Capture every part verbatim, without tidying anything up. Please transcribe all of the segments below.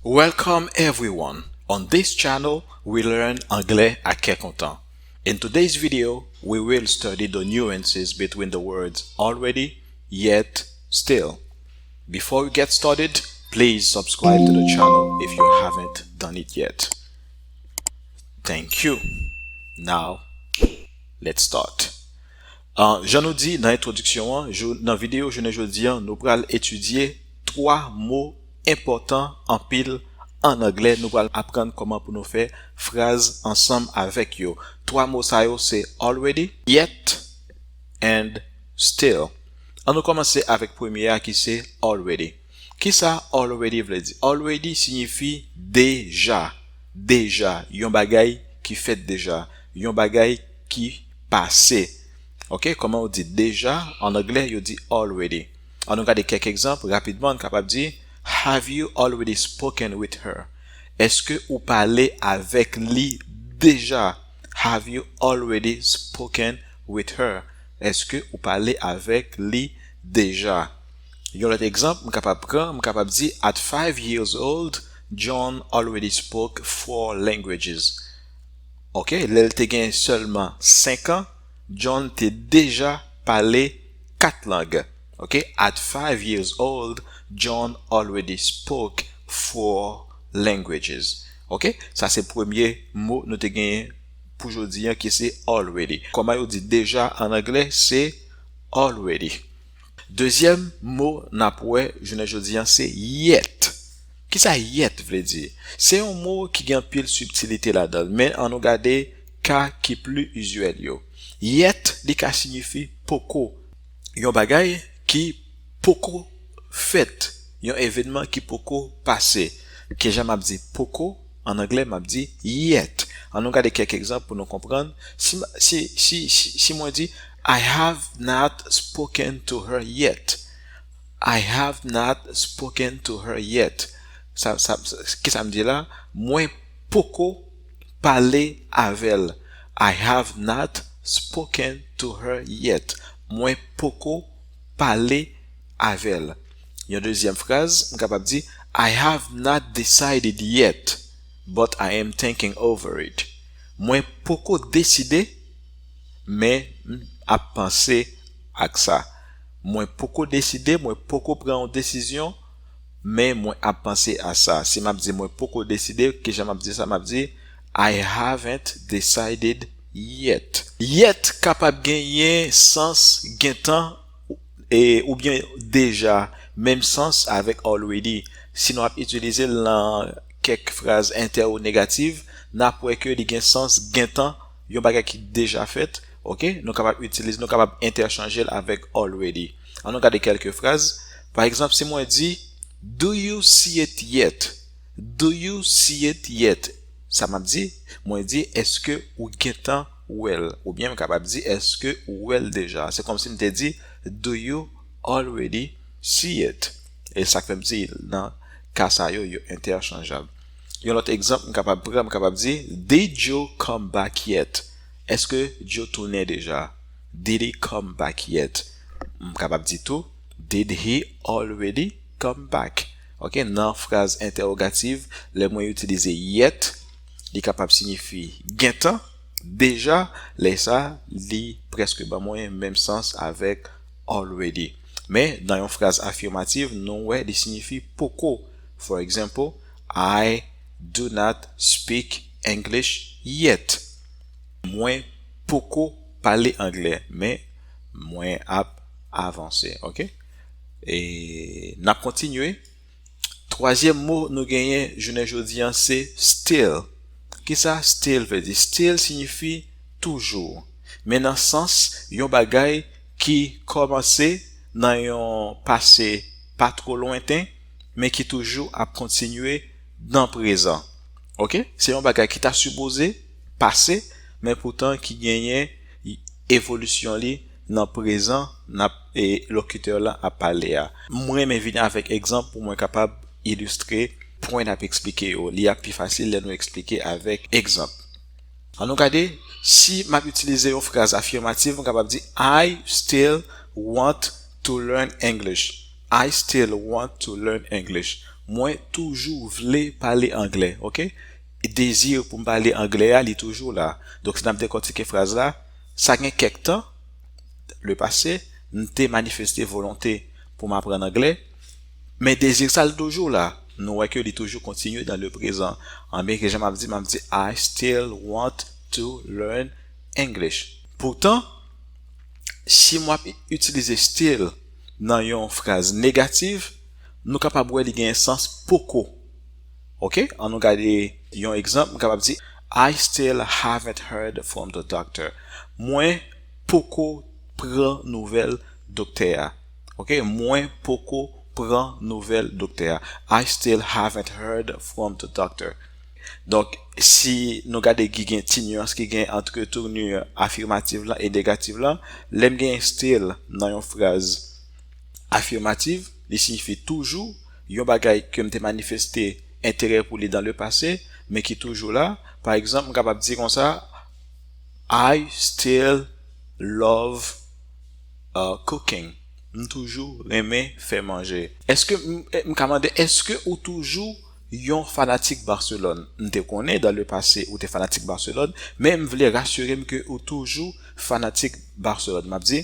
Welcome everyone. On this channel, we learn anglè ak kè kontan. In today's video, we will study the nuances between the words already, yet, still. Before we get started, please subscribe to the channel if you haven't done it yet. Thank you. Now, let's start. Ah, jan nou di nan entwodiksyon an, jou- nan videyo jounen jodi an, nou pral etidye twa mo enpòtan anpil an anglè. Nou pral aprann kòman pou nou fè fraz ansanm avèk yo. Twa mo sa yo se already, yet, and still. An nou kòmanse avèk premye a ki se already. Kisa already vle di? Already siyifi deja. Deja. Yon bagay ki fèt deja. Yon bagay ki pase. Ok, kòman yo di deja? An anglè, yo di already. An nou gade kèk egzanp rapidman. Nou kapab di, Have you already spoken with her? Èske ou pale avèk li deja? Have you already spoken with her? Èske ou pale avèk li deja? Yon lòt egzanp, m kapab pran, m kapab di, At five years old, John already spoke four languages. Ok, lè l te gen sèlman senk an, John te deja pale kat lang. Ok, at five years old, John already spoke four languages. Ok, sa se premye mo nou te genyen pou jodi an ki se already. Kòman yo di deja an anglè, se already. Dezyèm mo n ap wè jounen jodi an se yet. Kisa yet vle di? Se yon mo ki gen anpil sibtilite ladan l, men an nou gade ka ki pli izyèl yo. Yet, li ka siyifi poko. Yon bagay ki poko fèt, yon evènman ki poko pase. Kijan m ap di poko? An anglè, m ap di yet. An nou gade kèk egzanp pou nou konprann. Si, si, si, si, si mwen di, I have not spoken to her yet. I have not spoken to her yet. Sa, sa, sa, kisa m di la? Mwen poko pale avè l. I have not spoken to her yet. Mwen poko pale avè l. Yon dezyèm fraz, m kapab di, I have not decided yet, but I am thinking over it. Mwen poko deside, men m ap panse ak sa. Mwen poko deside, mwen poko pran yon desizyon, men mwen ap panse a sa. Si m ap di mwen poko deside, kijan m ap di sa? M ap di, I haven't decided yet. Yet kapab genyen sans gentan e, oubyen deja, menm sans avèk already. Si nou ap itilize l nan kèk fraz entèwogatif, n ap wè ke li gen sans gentan, yon bagay ki deja fèt, ok? Nou kapab itilize, nou kapab entèchanje l avèk already. An nou gade kèlke fraz. Pa egzanp, si mwen di, Do you see it yet? Do you see it yet? Sa m ap di, mwen di, èske ou gentan wè l? Oubyen m kapab di, èske ou wè l deja? Se kòmsi m te di, Do you already see it? E sa k fè m di, nan ka sa yo, yo entèchanjab. Yon lòt egzanp, m kapab pran, m kapab di, Did Joe come back yet? Èske Joe tounen deja? Did he come back yet? M kapab di tou, Did he already come back? Ok, nan fraz entèwogatif, lè mwen itilize yet, li kapab siyifi gentan, deja, lè sa, li prèske ban mwen menm sans avèk already. Men, nan yon fraz afimatif, nou wè li siyifi poko. For example, I do not speak English yet. Mwen poko pale anglè, men mwen ap avanse, ok? E n ap kontinye. Twazyèm mo nou genyen jounen jodi an se still. Kisa still vle di? Still siyifi toujou. Men nan sans yon bagay ki kòmanse nan yon pase pa twò lwenten, men ki toujou ap kontinye nan prezan. Ok? Se yon bagay ki ta sipoze pase, men poutan ki genyen evolisyon li nan prezan n ap, e, lokitè la ap pale a. Mwen renmen vini avèk egzanp pou mwen kapab ilistre pwen n ap eksplike yo. Li ap pi fasil lè nou eksplike avèk egzanp. An nou gade, si m ap itilize yon fraz afimatif, m kapab di, I still want to learn English. I still want to learn English. Mwen toujou vle pale anglè, oke? Dezi pou m pale anglè a, li toujou la. Donk, si n ap dekòtike fraz la, sa gen kèk tan, le pase, m te manifeste volonte pou m aprann anglè, men dezi sa l toujou la. Nou wè ke li toujou kontinye dans le présent. An ameriken, jan m ap di, m ap di, I still want to learn English. Poutan, si m ap itilize still nan yon fraz negatif, nou kapab wè li gen sans poko. Oke? An nou gade yon egzanp, m kapab di, I still haven't heard from the doctor. Mwen poko pran nouvèl doktè a. Oke? Mwen poko pran nouvèl doktè a. I still haven't heard from the doctor. Donk, si nou gade ki gen ti nuance ki gen ant tournure afimativ lan e negatif lan, lè m gen still nan yon fraz afimativ, li siyifi toujou, yon bagay ke m te manifeste enterè pou li dans le passé, men ki toujou la. Pa egzanp, m kapab di konsa, I still love uh, cooking. M toujou renmen fè manje. Èske m, m ka mande, èske ou toujou yon fanatik Barcelone? M te konnen dans le passé ou te fanatik Barcelone, men m vle rasire m ke ou toujou fanatik Barcelone. M ap di,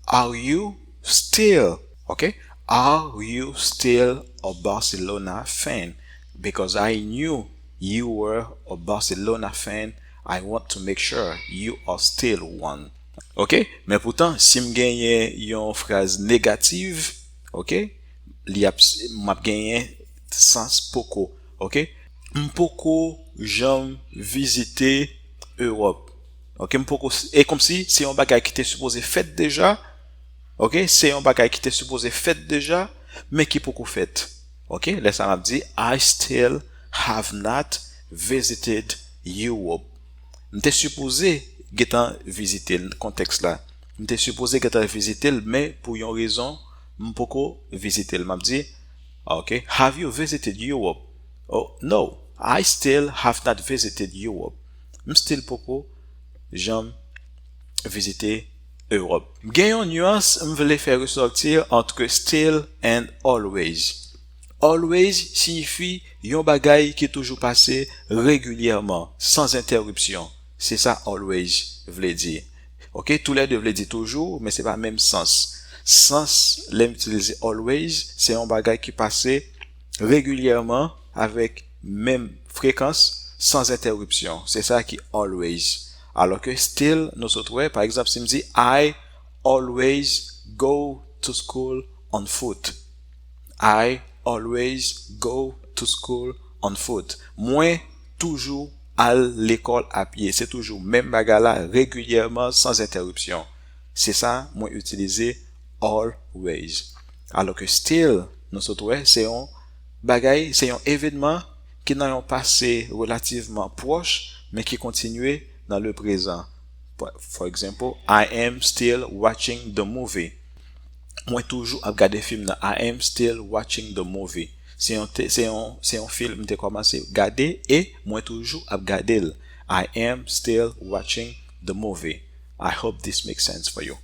are you still, oke? Are you still a Barcelona fan? Because I knew you were a Barcelona fan, I want to make sure you are still one. Oke? Men poutan, si m genyen yon fraz negatif, oke? Li ap, m ap genyen sans poko, oke? M poko janm vizite Ewòp. Oke, m poko, e kòmsi se yon bagay ki te sipoze fèt deja. Oke, se yon bagay ki te sipoze fèt deja, men ki poko fèt. Oke, lè sa m ap di, I still have not visited Europe. M te sipoze gentan vizite l, kontèks la. M te sipoze gentan vizite l, men pou yon rezon, m poko vizite l. M ap di, oke, have you visited Europe? Oh, no, I still have not visited Europe. M still poko janm vizite Ewòp. Gen yon nuance m vle fè ressortir entre still and always. Always siyifi yon bagay ki toujou pase regilyèman, sans interruption. Se sa always vle di. Oke, toulède vle di toujou, men se pa menm sans. Sans, lè m itilize always, se yon bagay ki pase regilyèman avèk menm frekans, sans interruption. Se sa ki always. Alò ke still, nou sot wè, pa egzanp, si m di, I always go to school on foot. I always go to school on foot. Mwen toujou al lekòl a pye. Se toujou menm bagay la, regilyèman, sans interruption. Se sa mwen itilize always. Alò ke still, nou sot wè, se yon bagay, se yon evènman ki nan yon pase relativman pwòch, men ki kontinye nan le prezan. For example, I am still watching the movie. Mwen toujou ap gade fim nan. I am still watching the movie. Se yon, se yon, se yon fim m te kòmanse gade e mwen toujou ap gade l. I am still watching the movie. I hope this makes sense for you.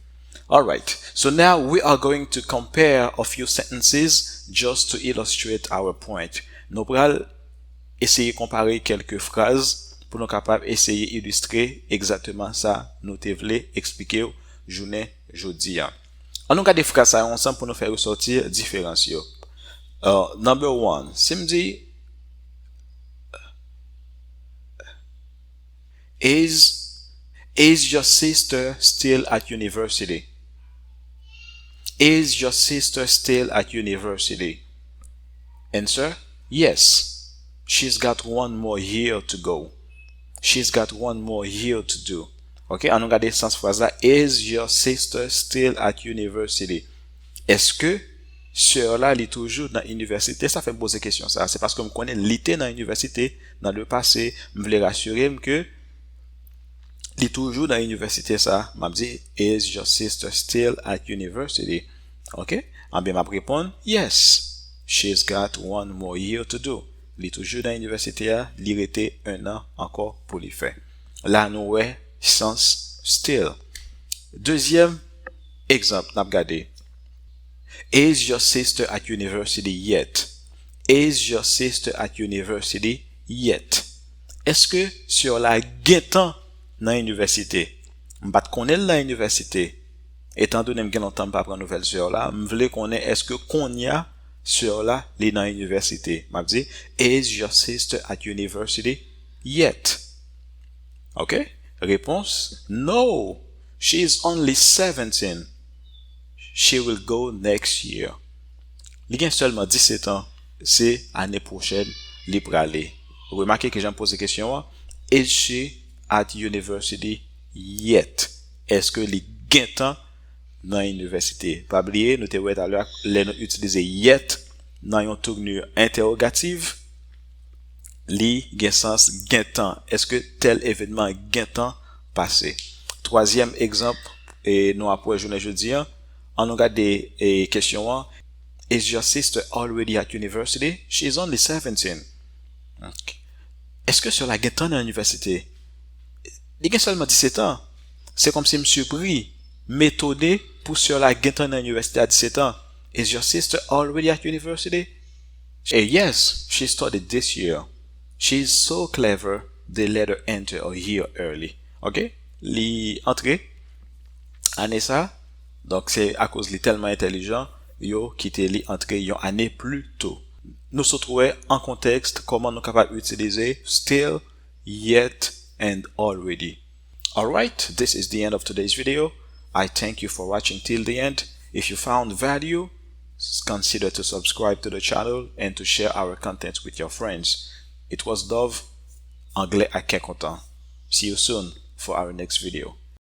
Alright, so now we are going to compare a few sentences just to illustrate our point. Nou pral eseye konpare kèlke fraz pou nou kapab eseye ilistre egzakteman sa nou te vle eksplike w jounen jodi a. An nou gade fraz sa yo ansanm pou nou fè resòti diferans yo. Uh, number one, si m di, is, is your sister still at university? Is your sister still at university? Answer, yes. She's got one more year to go. She's got one more year to do. Ok, an nou gade sans fraz la. Is your sister still at university? Èske sè w la li toujou nan inivèsite? Sa fè m poze kesyon sa. Se paske m konnen li te nan inivèsite nan le pase. M vle rasire m ke li toujou nan inivèsite sa. M ap di, is your sister still at university? Ok? Anben, m ap reponn, yes. She's got one more year to do. Li toujou nan inivèsite a, li rete en an ankò pou li fè. La nou wè sans still. Dezyèm egzanp n ap gade. Is your sister at university yet? Is your sister at university yet? Èske sè w la gentan nan inivèsite? M pa t konnen l nan inivèsite. Etan done m gen lontan m pa pran nouvèl sè w la, m vle konnen èske kounye a sè w la li nan inivèsite. M ap di, Is your sister at university yet? Ok? Repons, No, she is only seventeen. She will go next year. Li gen sèlman disèt an, se ane pwochèn li prale. Remake kijan m poze kesyon an, Is she at university yet? Èske li gentan nan inivèsite? Pa bliye, nou te wè talè a, lè nou itilize yet nan yon tournure entèwogatif, li gen sans gentan. Èske tèl evènman gentan pase? Twazyèm egzanp, e nou ap wè jounen jodi a, ann nou gade, e, kesyon an, Is your sister already at university? She is only seventeen. Ok. Èske sè w la gentan nan inivèsite? Li gen sèlman disèt an. Se kòmsi m sipri, m etone pou sè w la gentan nan inivèsite a disèt an. Is your sister already at university? E yes, she started this year. She is so clever, they let her enter a year early. Ok? Li antre ane sa, donk se akoz li tèlman entèlijan, yo kite li antre yon ane pli to. Nou sot wè an kontèks kòman nou kapab itilize still, yet, and already. Alright, this is the end of today's video. I thank you for watching till the end. If you found value, s- consider to subscribe to the channel and to share our content with your friends. It was Dove, Anglè ak Kè Kontan. See you soon for our next video.